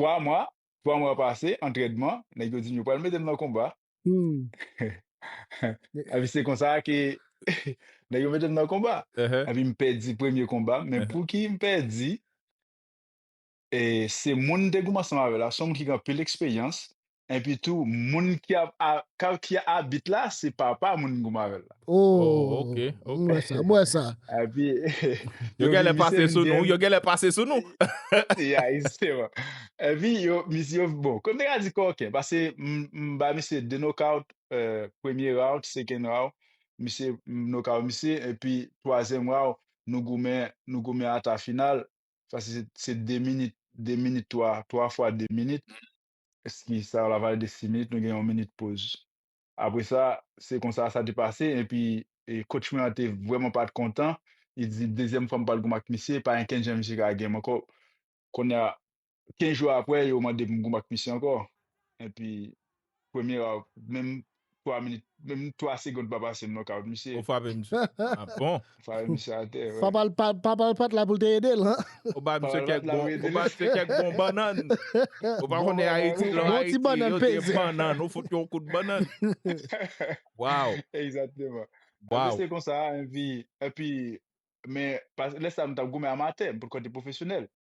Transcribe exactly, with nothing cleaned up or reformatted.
twa mwa, twa mwa pase, antrènman, nèg yo di m yo pral mete m nan konba. Epi se konsa ke nèg yo mete m nan konba. Epi m pèdi premye konba m, men pou ki m pèdi, e, se moun m te goumen ansanm avè l la, se yon moun ki gen anpil eksperyans, epi tou, moun ki ap, a, ka, ki abit la, se papa moun m goumen avè l la. Oh, ok, ok. Mwen sa, mwen sa. Epi, yo genlè pase sou nou, yo genlè pase sou nou. Ya, exactement. Epi, yo, misye, bon, kòm te ka di kòken, paske m, m ba misye de nokaut, euh, premye round, second round, misye, m nokaut misye, epi twazyèm round, nou goumen, nou goumen ata final, paske se, se de minit, de minit, twa, twa fwa de minit, ki sa la vale de sis minit, nou gen yon minit poz. Apre sa, se konsa sa te pase, epi e, coach mwen an te vrèman pa t kontan, li di dezyèm fwa m pral goumen ak misye, pa gen kenn jan misye ka gen m ankò. Kounye a, kenz jou apre, yo mande m goumen ak misye ankò. Epi, premye round, menm twa minit, menm twa segond pa pase, m nokaut misye. Ou frape misye. Ah bon? Frape misye atè, wi. Papa l pa, papa l pa t la pou l te ede l, hein? Ou ba misye kèk bon, ou ba misye kèk bon bannann. Ou pa konnen Ayiti, lè Ayiti, yo te bannann, ou fout yon kout bannann. Wow. Exactement. Wow. Se konsa, epi, epi, men, lè sa m t ap goumen amatè, m potko te pwofesyonèl.